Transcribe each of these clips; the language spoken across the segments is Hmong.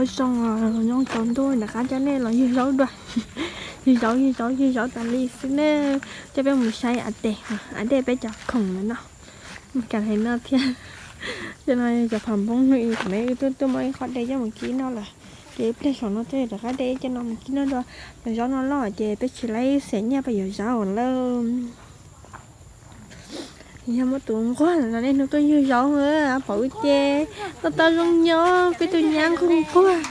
Zoo, nyob tsaus ntuj nram qab coj nej los ywg zaub dua. Ywg zaub, ywg zaub, ywg zaub tas li xwb ne. Coj peb mus saib av dej, av dej peb cov khoom ntawm no. Mus kas li no thiab. Cov no cov pham npoob no, kuv me wb twb tuaj muab ib qho de coj mus kib noj lawm. Ces ib pliag saum no thiaj rov qab de coj no mus kib noj dua. Cov zaub no loj ces peb tsis laib xiam nyiaj pab yuav zaub lawm. Yog muaj tus nquag no nej hnub tuaj ywg zaub, pom wb ces tau tau zoo nyob, peb tus nyab nquag nquag.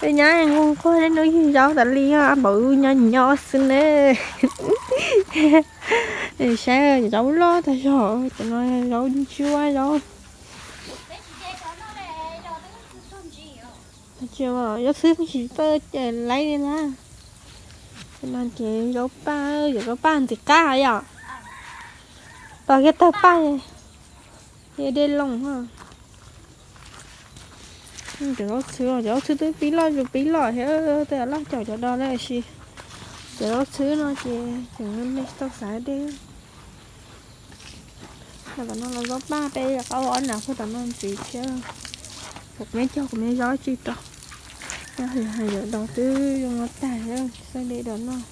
Peb nyab nquag nquag, nej hnub ywg zaub tas li, pom wb nyob nyob xwb ne. Saib zaub loj tag zog, cov no zaub ntsuab zaub. Zaub xwb tsis tau ces laib li na. Cov no ces zaub paj, zaub paj ntxim qab yom. Tos kiag tawg paj, dej loo. Cov zaub txhwb, cov zaub txhwb twb pib loj zus pib loj thiab, tej loj caum cov do lawm sis cov zaub txhwb no ces tseem me tsis tau xav dej. Tom no los zaub paj, peb rov qab ua ob nas puag tom no ntxiv thiab. Kuv me cog kuv me zaub tsis rau. Yog hais yog do twb zoo no tag, xav de do noj.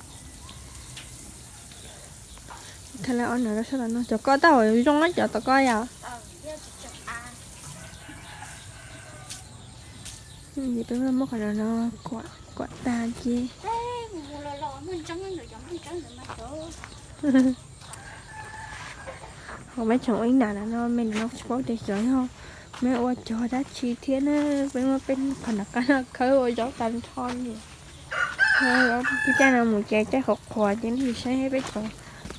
Kha lawv ob nas rau sab tom no, cov ko tau zoo na, cov tom ko yom. Peb muab qhov no kom tag ces ho me tseem ua ib nas no, me no tsis paub tias xyov yog me ua cog dab tsi thiab na. Peb muab peb qhov nram qab no khawb ua zaub tag nrho li. Peb caij no mus ces caij qhuav qhuav ces nej saib peb cov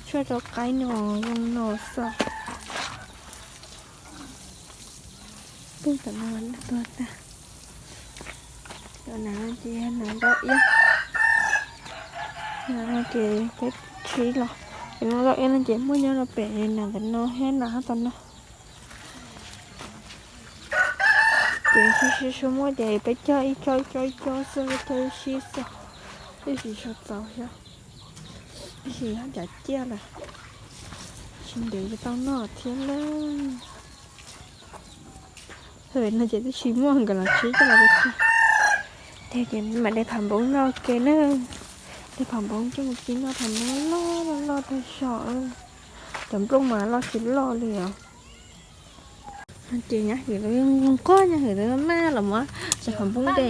tshuaj rau qaib no zoo no xwb. Peb tom no tuag tag. Cov nas no ces nas zaub iab. Nas no ces peb tshib los. Cov no zaub iab no ces muaj nyob rau pem nas ntawm no thiab nas tom no. Ces sib sib sib muab ces peb cog ib co ib co ib co xwb, peb cog ib sib xwb. Tab sis sawv txaus thiab, tab sis nyob cas ciaj lawm, tsis ntev ces tau noj thiab na. Thaum no ces twb tsis muaj nkawd los tsib coj los ua ke. Tiag ces mam de pham npoob noj ke na. De pham npoob coj mus kib noj, pham npoob loj loj loj tag zog. Cov nplooj mas loj tsis loj li os. Ces nyab hwm lawv zoo nkauj, nyab hwm lawv maj los mas cov pham npoob de.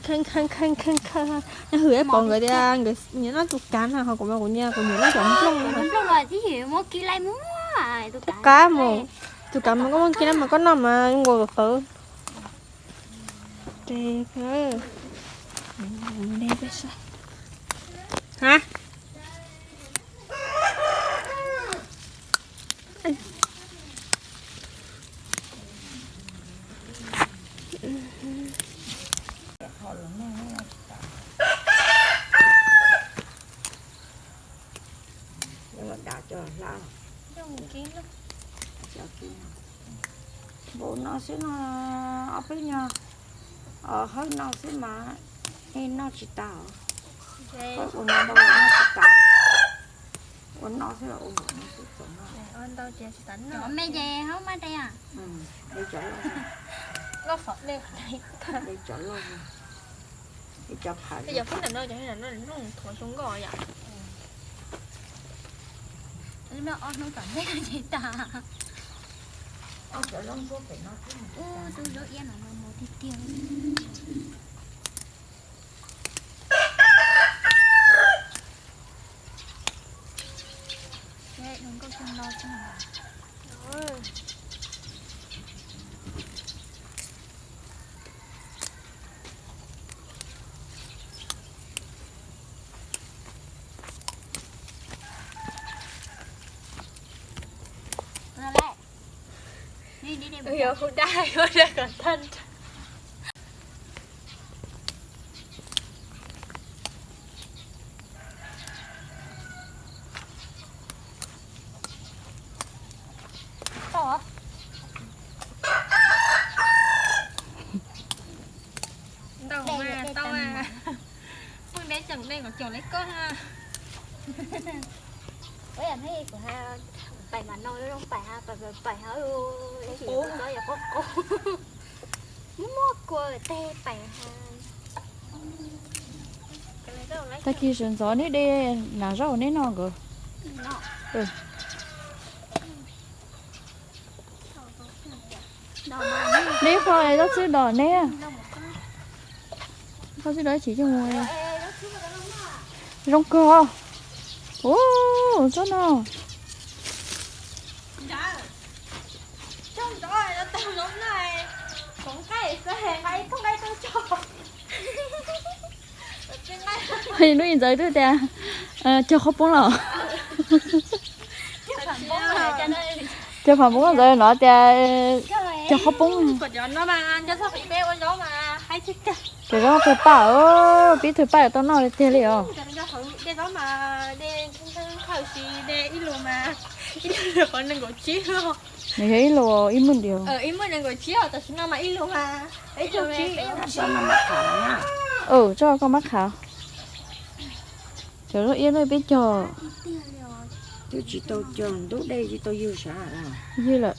Kheej kheej kheej, nyab hwm pom nkawd tias nkawd nyiam noj tus kav no, ho kuv mas kuv nyiam, kuv nyiam noj cov nplooj. Tus kav mus, tus kav mas koj muab kib na mas koj noj mas nkaus tawv. Ha. Npaum no xwb no, ob peb nyuag hawb no xwb mas nej noj tsis tas. Ua no ntau noj tsis tas. Ua no xwb los ua npaum no xwb txaus noj. De cov loj, de cov loj, de cov pham. Ntau mas, ntau mas. Pheej deb tseem dej kom caum li koj ha. Pais mas no zoo pais ha, pais pais pais ha. Ib sim kuv txob yog Tag kis sawv ntxov neb de nas zaub neb noj nkawd. Neb qho es txhob txwb dos neb. Txhob txwb dos ib chim coj mus. Zoo kawg. Ub, txhob no. Lub ntxawv twb tias cog qhaub poob los. Cog qhaub poob ntxawv no tias cog qhaub poob. Cov zaub tag paj, pib tag paj tau noj tiag li os. Nws yog ib lus ib maj diam. Tsob koj mab qhav. Cov zaub iab no peb cog. Twb tsis tau cog ntub dej tsis tau ywg sav. Ywg lawm.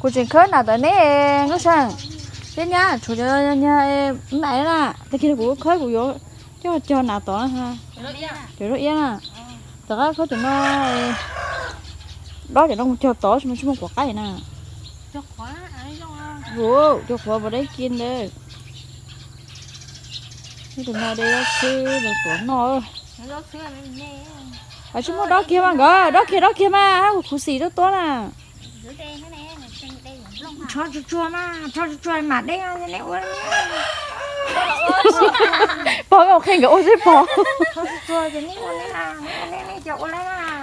Kuv tseem khawb nas tom neb Nkauj Seej. Thiab nyab tshuav cov nyab na, tag kis kuv khawb kuv yuav coj cog nas tod. Cov zaub iab na. Tom qab khawb cov no, dob cov no mus cog tod tsis muaj quav qaib na. Cog qhuav puas deb kiag ntawd. Tus no de zaub xwb los tuav noj. Tsis muaj dob kiag mas nkawd, dob kiag dob kiag mas, khuv xim tuab tuab na. Tsuag tsuag mas, tsuag tsuag mam deb ne ua. Pog, qhia nkawd ua seb pog.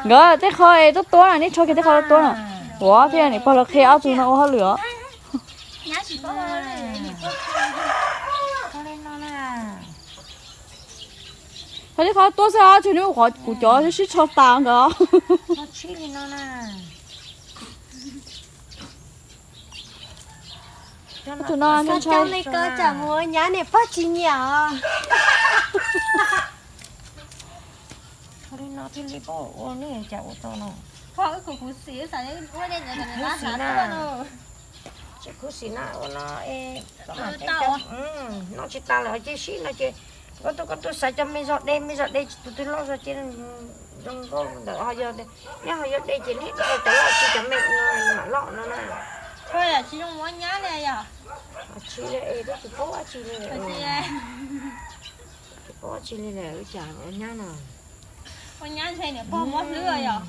Nkawd tej qho tuab tuab na, neb rho kiag tej qho tuab tuab na. Ua thiab niam pog los qhia ob tug no ua hauj lwm os. Thaum tej qho tuab xwb os, tsuas neb ua qhov kuv cov sib rho tas nkawd. Tus no ntshai. Koj tsam mus ua nyab niam pog tsis nyiam os. Ua li no thiaj li pom ua ne cas ua tau no. Pog wb khuv xim xav ua dej ntawd, tsis khuv xim na ua no es koj mam teb cov no tsis tas lawm ces sib no ces koj tuaj koj tuaj xaiv cov me zog de, me zog de tus twg loj zog ces zoo nkauj ntawd ho yog, neb ho yog de ces neb de cov loj tsis cov me no mam loj no na. Tsis zoo ua nyab li yog. Tsis li es twb tsis paub dab tsi li. Tsis paub dab tsi li lawm, cas ua nyab no. Ua nyab ntshe niam pog muab hlwb yom.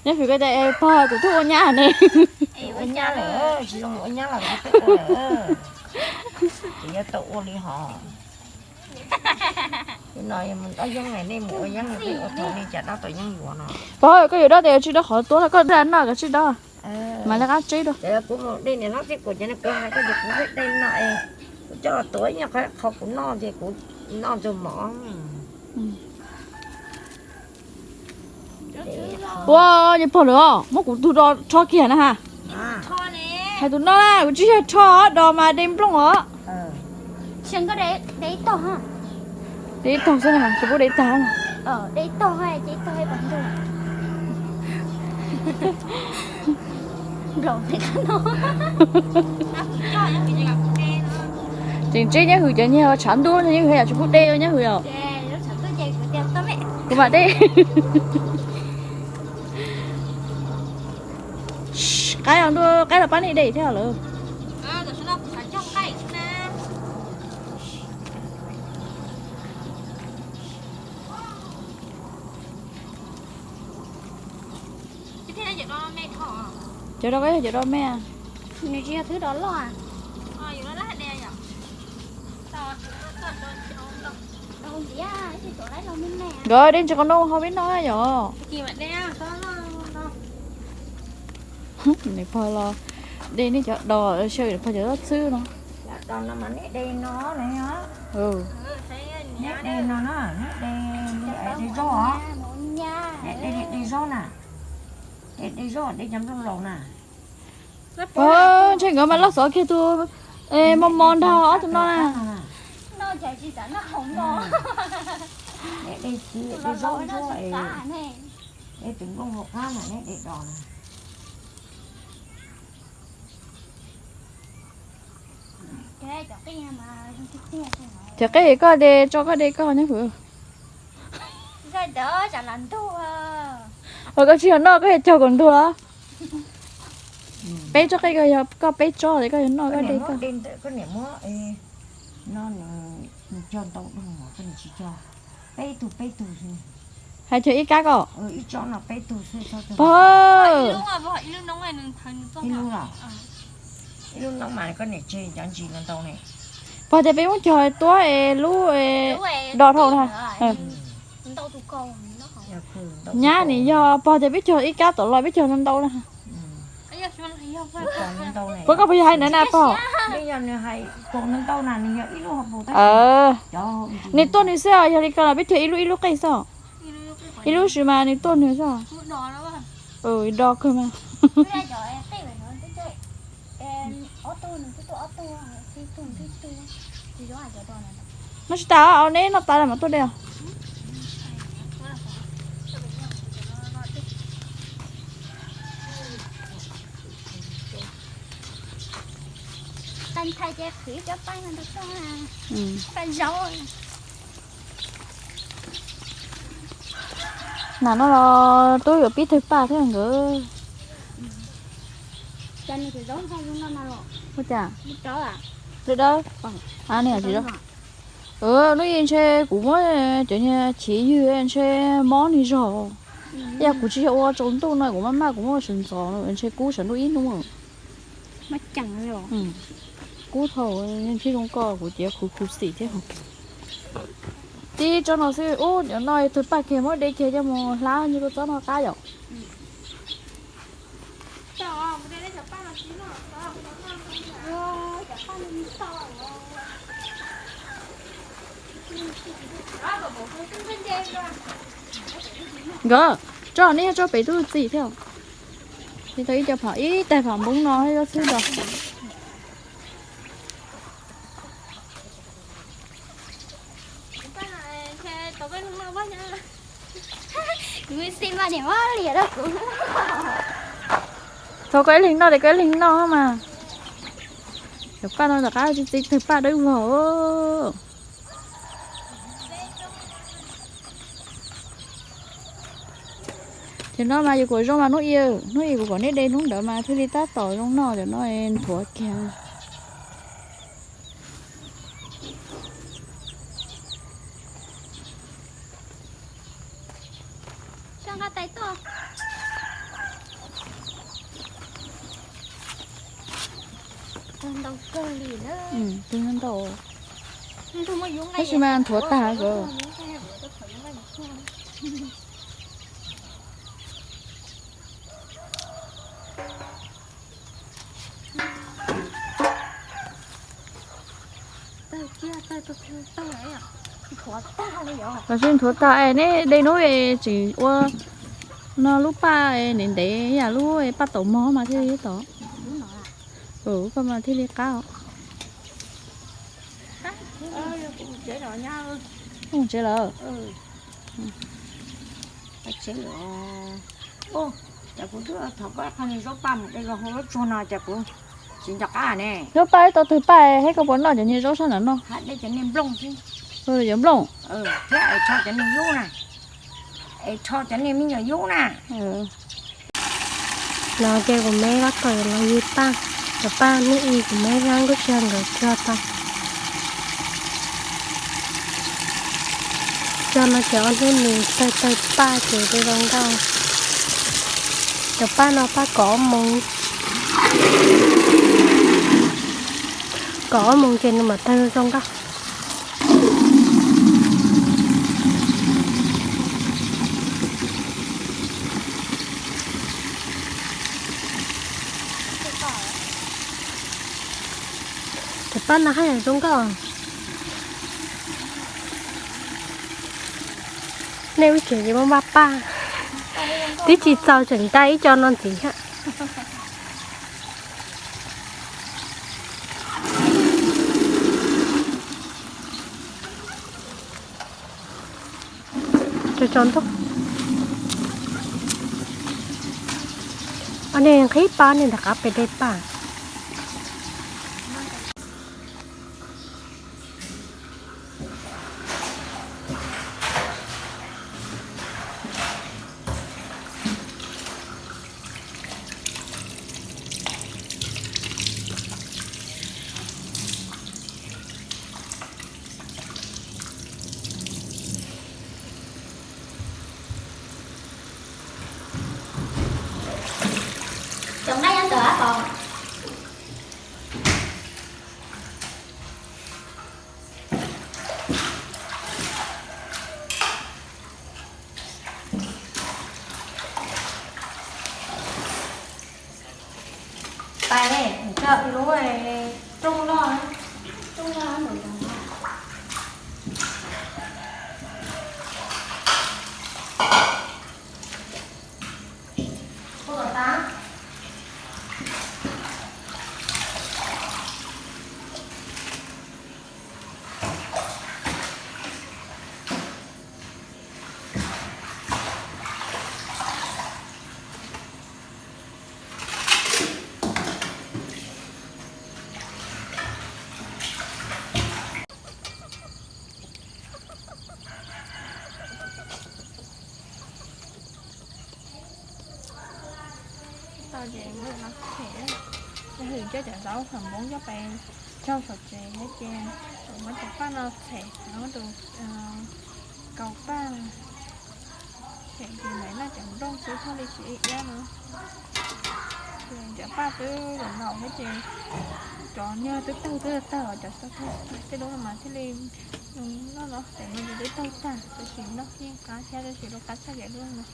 Neb fim ko tas pog tus tub ua nyab ne. Ua nyab lawm, tsis zoo ua nyab lawm, twb ua lawm. Ces yuav tau ua li hos. No dob yeeb, nej mus ua yeeb, ua thaum nej cas dob tau yeeb yuav no. Pog, koj yuav dob tes tsis dob qhov tuab, koj da noj koj tsis dob. Mas li qab tseb dua. Kuv mus de niam hlob txij kuv ces kuv hais koj ces kuv de no es kuv coj los tuav ib nyuag qhov kuv noj ces kuv noj ntxuag mov. Ua niam pog lawm os, muab kuv tus dos rho kiag na ha. Hais tus no na, kuv tsis yog rho dos mas de nplooj os. De ib tog xwb na, tsis pub de ib tag. Tseem tseb nyab hwm cov nyiag tshav ntuj, nyab hwm yam tsis pub de nyab hwm os. Kuv mam de. Qaib os ntuj, qaib los pab nej de thiab lawm. Cov do ko yog cov do me. Nws tsis yog thwb do loj. Nkawd de ntsis qhov no ho peb noj yom. Niam pog los de nej cov do, sawv niam pog cov txhwb no. De zaub na, de zaub, de cov nplooj laus na. Pog, ntshe nkawd mas loj xov kiag tus mos mos nrog ob tug no na. De zaub ntsuab, de zaub ntsuab. Es tus nplooj hauv qab mas neb de dos na. Cov qej koj de tso koj de koj nyob hauv. Ua koj tsis yog noj koj yog cog kom ntuag. Peb tsob qej ko yog koj peb tsob es koj yog noj koj de koj. Hais cog ib kab ko. Pog, pog tias peb muab cog tuab es lub do dhau na. Nyab nim yog pog tias peb cog ib kab tom los peb cog ntau ntau na. Puas koj puas yog hais ntawd na pog? Nws tuaj nws xwb os, yog li ko los peb cog ib lub ib lub qej xwb. Ib lub sis mas nws tuaj nws xwb. Do kawg mas. Noj tsis tas, neb noj tas lawm mas tuaj de. Nas no los twb yuav pib tawg paj thiab nkawd. Ua cas? Dawb dawb. Hnub i ntshe kuv muab cov niag chiv ywg ntshe mob nws zog. Yog kuv tsis yog ua tsaus ntuj no kuv maj maj kuv muab sawv ntxov ntshe kub sawv ntuj ib hnub. Kub thaum ntshe zoo ko kuv ces khuv khuv xim thiab. Tib tsob no xwb ub, cov no tawg paj kiag muab de kiag coj mus hlab nyob rau tsob no qab yom. Nkawd tso nej tso pem tub txim thiab. Li tau ib co phom ib tais phom npoob no ib ob txhib do. Thaum koj ib leeg noj ces koj ib leeg noj mas. Cov paj no tom qab tsis txi tawg paj dawb vog. Cov no mas yus kom zoo mas hnub i, hnub i kuv kom nej de hnub ntawd mas thiaj li tab tom zoo noj, cov no nthuav kiag. Ntau kawg li na. Ntau. Tab sis mas nthuav tag kawg. Los sib nthuav tag es neb de hnub tseem ua no lub paj ntev ntev yam lub paj taum mog mas thiaj li tau. Koj mas thiaj li qab. Mus tsev lawm. Ces kuv twb thov koj qhov zaub paj mus de los hauv lub tsuag no ces kuv tsis nco qab ne. Zaub paj ib tau tawg paj thiab koj puas noj cov niag zaub sab ntawm no? Hais de cov niag nplooj xwb. Cov nplooj. Thiab es rho cov niag yub na. Es rho cov niag me nyuam yub na. No ces kuv me vaj tau los yig paj, cov paj hnub i kuv me hlab nkuj sia nkawd rho tau. Cov no ces ob hnub nws tawg tawg paj ces zoo nkauj. Cov paj no paj kaum ob moos, kaum ob moos ces nws mam tawg zoo nkauj. Cov paj no haj yam zoo nkauj. Nej ib tsev li muaj paj paj, twb tsis txaus tseem nqa ib co no ntxiv thiab. Tso tso ntog. Ob niag nqhis paj, niag nram qab pem dej paj. Cov nqaij nyob ntawm ab pom. Pais, coj lub rooj loj, rooj loj mus. Tau ces muab no them, hwm coj cov zaub pham npoob coj pais tsau saum tsev thiab ces muab cov paj no them, muab tus kaus paj them ces maiv noj cov nplooj xwb thiaj li tsis iab no. Ces cov paj twb laus laus thiab ces cov nyuag twb tawg twb tawg, cov xav tawg tej lub no mas thiaj li noj no, cov no ces twb tawg tag, tab sis noj yeej qab thiab, tab sis lub qab tshaj ces lub no.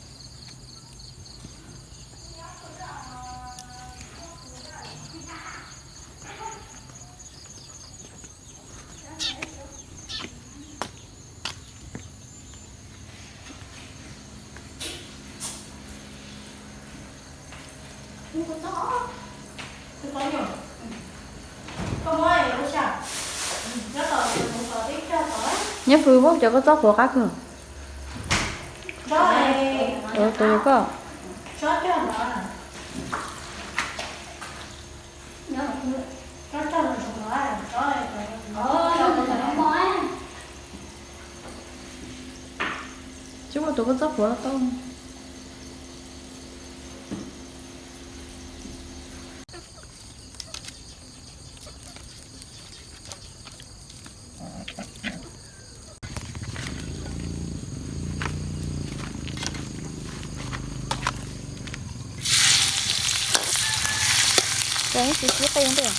Nyob fwv, cov koj txob quav qab kawg. Tus koj. Tsis muaj tus koj txob quav los tau. Ces tsis sib qi ntej.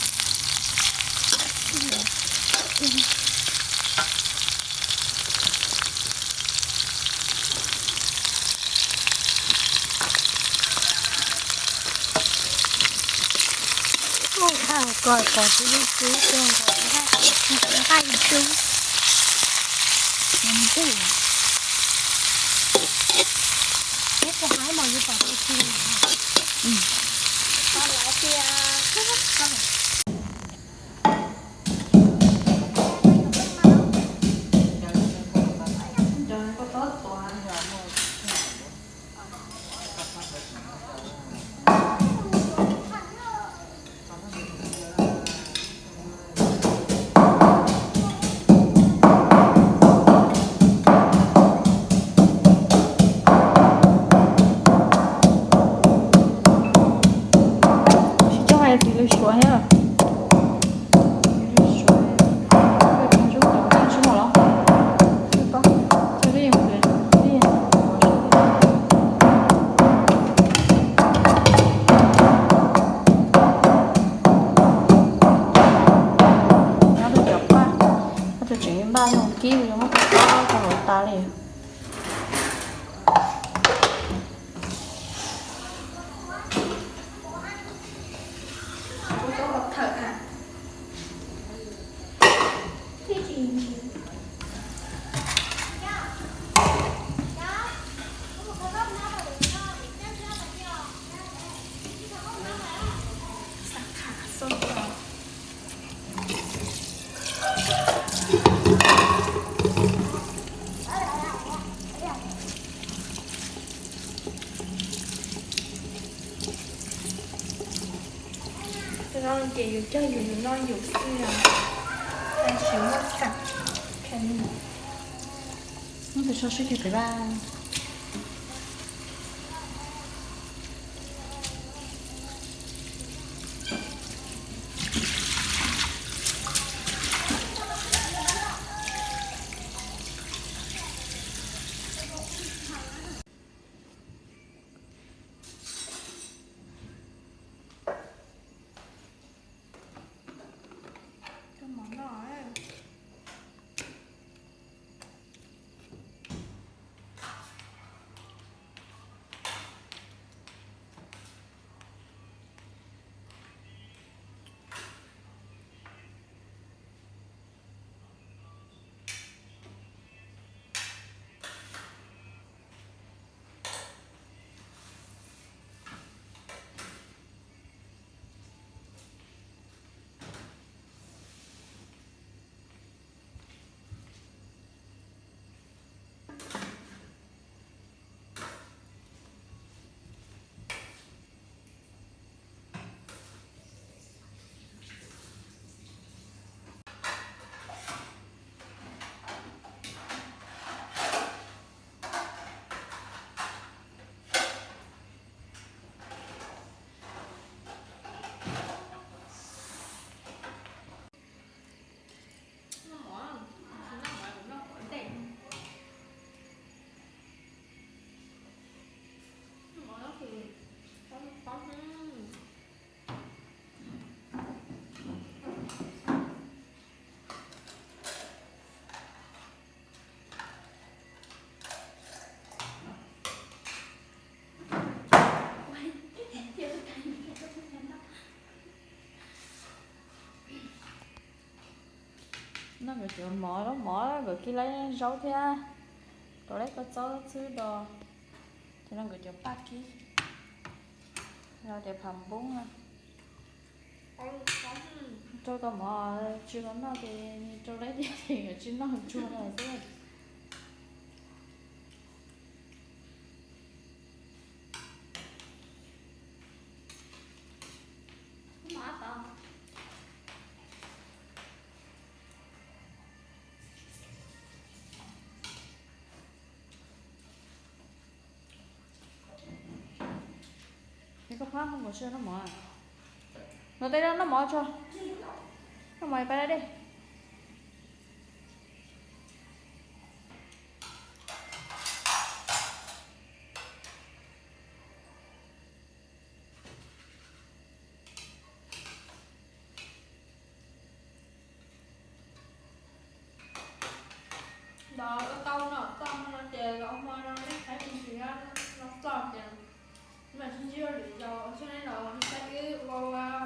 Ub, haj kom kom tus li xwb, nqaij ib tug. Nqaij ib tug. Peb tus haib mas yus pom tus twg. Tau lawm tias. Tsis tso hais tiv lws suav thiab. Nyob rau cov paj, nyob rau tseem npaj zoo kib zoo muab rau hauv tas li. No ces yus cog yus, yus noj yus xwb os, tsis muaj xam. Muab tus so sib cog pem vaj. Coj mov noj. No nkawd cov mov, lub mov nkawd kib lawv zaub thiab, rau lawv kua txob xwb do. Ces no nkawd cov paj kib, no cov phav npoob na. Rau tau mov tsis tau noj ces rau lawv tiag ces nkawd tsis noj tsuag no xwb. Koj pab mus seb noj mov. Noj teb, noj mov tso. Noj mov pab dab dej. Los ua tau no txoj hmo no ces los hmo no nej saib me ntsis no txoj ces mam sib ntsib lwm zaus, tshaj nej los saib wb ua ua